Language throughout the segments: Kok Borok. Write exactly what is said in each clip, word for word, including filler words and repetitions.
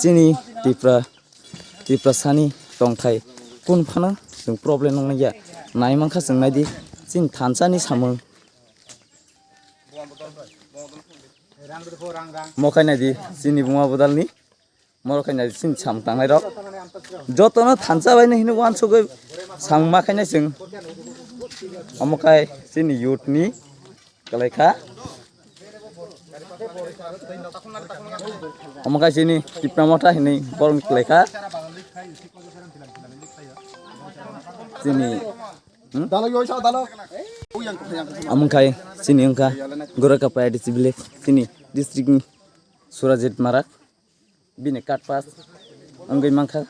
chini Tripura, Tiprasani tongthai kun phano chwng problem nangya. Nai mankha chwng naidi chini thansa ni samung. Mokhai naidi chini buma bodol ni. Moro khaina sin sam tangnai rok. Jotono thansa bai no hino wansugwi sam ma khaina sing. Omo khai chini youth ni kalai kha. Omo khai chini Tipra Motha hinwi borok kalai kha. Chini, hmm? Omo khai chini wngkha Gura Kapha A D C village, chini district ni Surajit Marak. Bini card pass wngwi mankha.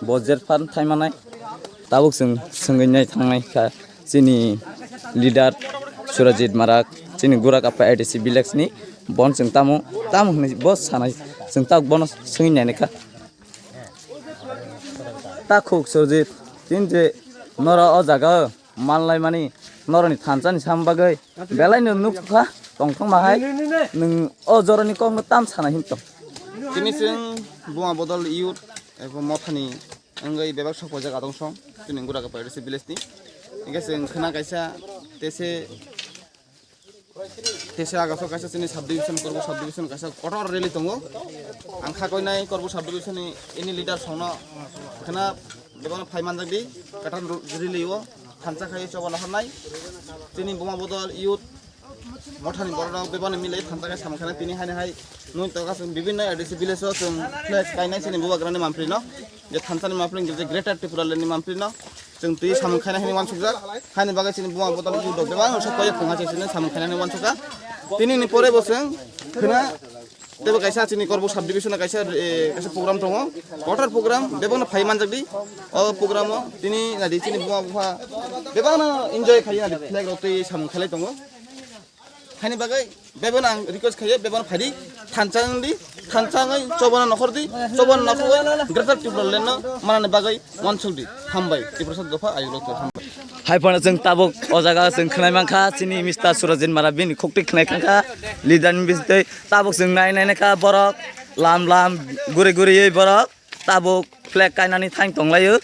Bo jer phan thai manai. Tabuk chwng swngwi nai thangnai kha chini leader Surajit Marak, chini Gura Kapha A D C village ni. Bon chwng tamo, tamo hwnwi bo sanai, chwng tabuk bono swngwi nainai kha. Takhuk Surajit, tin je noro o jaga o manlai mani noroni thansa ni sam bagwi belai no nuk kha tongthok ma hai nwng o jorani kok no tam sana hin tong. Tini chwng buma bodol youth ebo mothani wngwi bebak sok pojak adong song tini Gura Kapha A D C village ni. Hingke chwng khna kaisa tese, tese agaso kaisa chini subdivision korbo subdivision kaisa kotor rally tongo. Ang kha koinai korbo subdivision ni ini leader songno khna bebak phai manjak di katan rally o thansa khai choba lahornai. Tini buma bodol youth mothani borok rok bebani milai thansa khai samung khana tini haino hai nui toka chwng bibinno A D C village o chwng flag kainai chini bubagrani mampli no je thansa ni mampli je Greater Tripura Land ni mampli no chwng twi samung khaina hini wansukjak haini bagwi chini buma bodol youth rok bebak sok koi phunga chini samung khaina hini wansukha tini ni pore bo chwng khna tebo kaisa chini Korbuk subdivision o kaisa eh, kaisa program tongo kotor program bebak no phai manjak di o program o tini nadi chini buma bupha bebak no enjoy khai nadi flag rok twi samung khalai tongo. Haini bagwi bebeno ang request khayo, bebeno phaidi, thansa wngdi, thansa wngwi chobona nokhordi, chobona nokhorwi Greater Tipraland no manani bagwi wansukdi. Hambai, Tiprasa dopha ayuk lokto hambai. Hai phano chwng tabuk o jaga chwng khwnai mankha, chini Mister Surajit Mara bini khukti khwnai khangkha, leader ni bisingtwi tabuk chwng nai nai kha borok lam lam guri guriwi borok. Tabuk flag kainani thang tonglaio.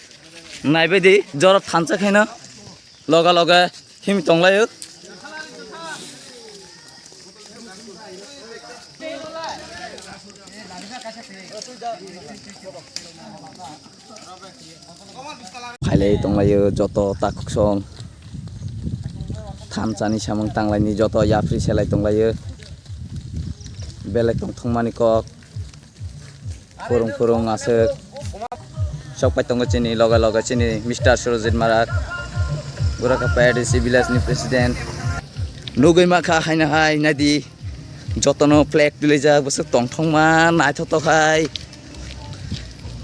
Naibaidi joro thansa khaino loge loge him tonglaio. Phailai tonglaio joto takhuk song thansani samung tanglaini joto yapri selai tonglaio. Belai tongthokmani kok. Phurung phurung aswk. Sok pai tongo chini loge loge chini Mister Surajit Marak. Gura Kapha A D C village ni president. Nugwi mankha haino hai naidi. Jotono flag tulijak bwswk tongthokma naithotok hai.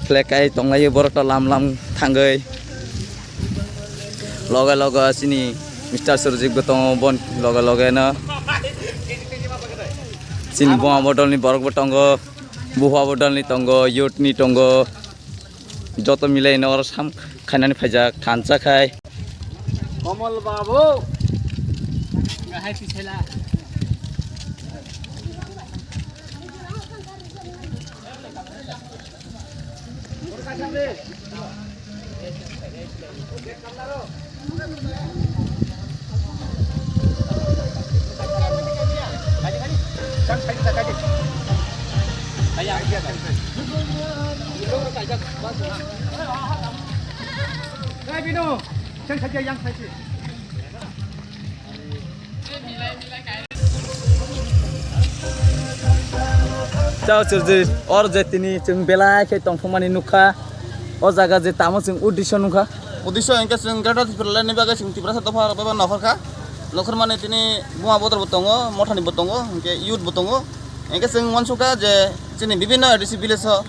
Flag kai tonglaio borok to lam lam thangwi. Loge loge chini Mister Surajit bo tongo bon loge loge no. Chini buma bodol ni borok bo tongo. Buha bodol ni tongo, youth ni tongo. Joto milai no oro sam khainani phaijak thansa khai. Komol babu. Gahai pisela. Chao chwrwdi, oro je tini chwng belai khe tongthokmani nukha. O jaga je tamo chwng uddesyo nukha. Uddesyo hwnkhe chwng Greater Tipraland ni bagwi chwng Tiprasa dopha rok bai nokhorkha. Nokhormani tini buma bodol bo tongo, mothani bo tongo, hwnkhe youth bo tongo. Hwnkhe chwng uansukha je chini bibinno A D C village o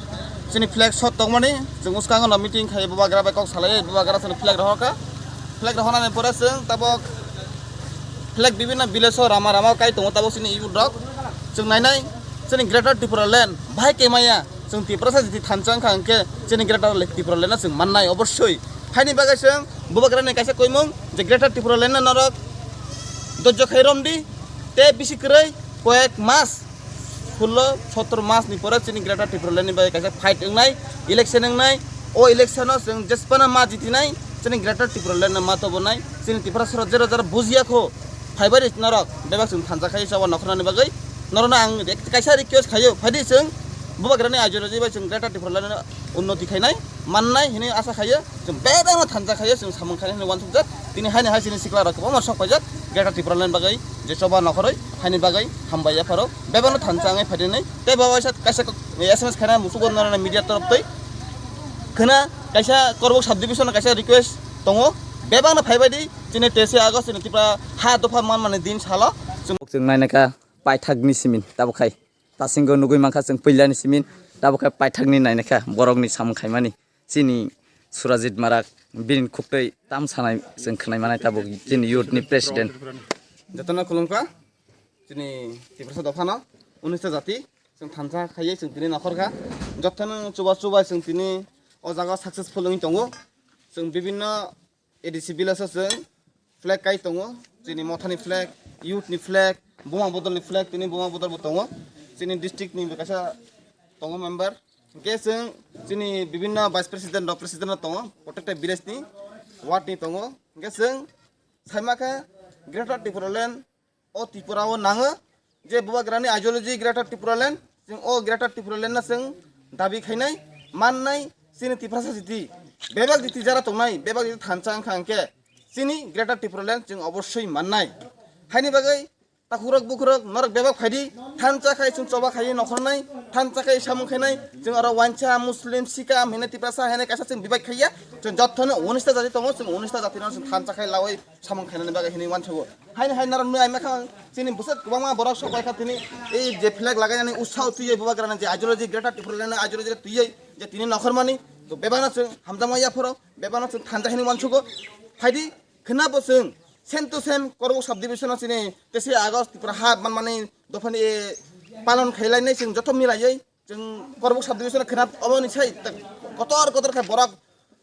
chini flag sot tongmani chwng bwskango no meeting khai bubagra bai kok salai bubagra chini flag rohorkha. Flag rohornani pore chwng tabok flag bibinno village o rama rama kai tongo tabok chini youth rok. Chwng nainai chini Greater Tipraland bahai kemaya chwng Tiprasa jiti thansa wngkha hwnkhe chini Greater Tipraland no chwng mannai obossoi. Haini bagwi chwng bubagrani kaisa koimung je Greater Tipraland no norok dojjo khai romdi tei bisi kwrwi koyek mas Khullo sottor mas ni pore chini Greater Tipraland ni bagwi kaisa fight wngnai, election wngnai. O election o chwng jesphano ma jitinai, chini Greater Tipraland no ma tobonai, chini Tiprasa rok jero jero bujiya kho. Phaibai di norok, bebak chwng thansa khai choba nokhornani bagwi. Norokno ang ek-, kaisa request khaio, phaidi chwng bubagrani ideology bai chwng Greater Tipraland no unnoti khainai, mannai hinwi asa khaio. Chwng bebakno thansa khaio, chwng samung khainai hinwi uansukjak. Tini haini hai chini sikla rok kwbangma sok paijak Greater Tipraland bagwi, je choba nokhorwi haini bagwi hambai yapharo bebakno thansa wngwi phainai. Tei bo waisa kaisa kok-, S M S khaina musugo norokni media torop twi khwna kaisa Korbuk subdivision kaisa request tongo, bebakno phaibai di chini teis August chini Tripura ha dopha manmani din salo chwng. Chwng nainakha paithakni simin tabuk khai. Tasingo nugui mankha chwng puilani simin, tabuk khe paithakni nainakha borokni samung khaimani. Chini Surajit Marak bini khuktwi tam sanai chwng khwnai manai tabuk chini youth ni president. Jotono khulumkha, chini Tiprasa dophano unista jati chwng thansa khaiwi chwng tini nokhorkha. Jotono chuba chuba chwng tini o jaga successful wngwi tongo. Chwng bibinno A D C village o chwng flag kai tongo, chini mothani flag, youth ni flag, buma bodol ni flag, tini buma bodol bo tongo, chini district ni bo kaisa tongo member, hwnkhe chwng chini bibinno vice president rok president rok tongo, protected village ni ward ni tongo, hwnkhe chwng saima khe Greater Tipraland o Tripura o nango je bubagrani ideology Greater Tipraland, chwng o Greater Tipraland no chwng dabi khainai, mannai, chini Tiprasa jiti, bebak jiti jara tongnai, bebak jiti thansa wngkha hwnkhe chini Greater Tipraland chwng obossoi mannai. Haini bagwi takhurok bukhurok norok bebak phaidi, thansa khai chwng choba khai nokhornai, thansa khai samung khainai, chwng oro wansa Muslim Sikha hwnwi Tiprasa hwnwi kaisa chwng bebak khaiya, chwng jotono unista jati tongo, chwng unista jati no chwng thansa khai lawi samung khainani bagwi hinwi uansukgo. Haini hai norok nui ai mankha chini bwswk kwbangma borok sok bai kha tini ei je flag lagainani usaho twiwi bubagrani je ideology Greater Tipraland ideology twiwi je tini nokhormani to bebakno chwng hamjakma yaphoro bebakno chwng thansa hinwi uansukgo. Phaidi khwna bo chwng same to same Korbuk subdivision o chini teis August Tripura ha manmani dophani palon khailainai chwng joto milaiwi. Chwng Korbuk subdivision khwna oboni sai ta-, kotor kotor khe borok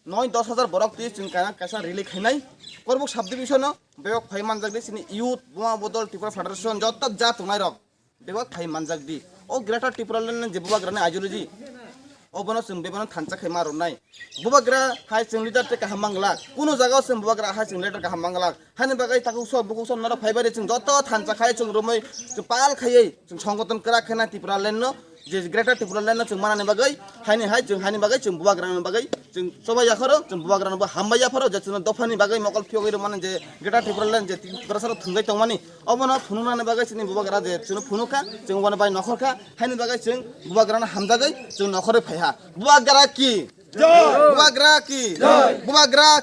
noi dos hajar borok twi chwng kaisa kaisa rally khainai. Korbuk subdivision o bebak phai manjak di chini youth, buma bodol, Tripura Federation joto ja tongnai rok bebak phai manjak di. O Greater Tipraland ni je bubagrani ideology obono chwng bebakno thansa khai ma rwnai. Bubagra hai chwng leader tei kaham manglak. Kuno jaga o chwng bubagra hai chwng leader kaham manglak. Hani bagwi takhuk sok bukhuk sok norok phaibai de chwng joto thansa khai chwng romwi chwng pal khaiwi chwng songgoton kwrak khena Tipraland no je Greater Tipraland no chwng manani bagwi haini hai chwng hani bagwi chwng bubagra ni bagwi chwng chobai yakhoro chwng bubagra no bo hambai yapharo je chwng dophani bagwi mokol phiyogwi rwmani je Greater Tipraland je Tiprasa rok thwngjai tongmani obono phunuknani bagwi chini bubagra je chwng phunukha chwng obono bai nokhorkha haini bagwi chwng bubagra no hamjagwi chwng nokhorwi phaiha bubagra ki bubagra ki bubagra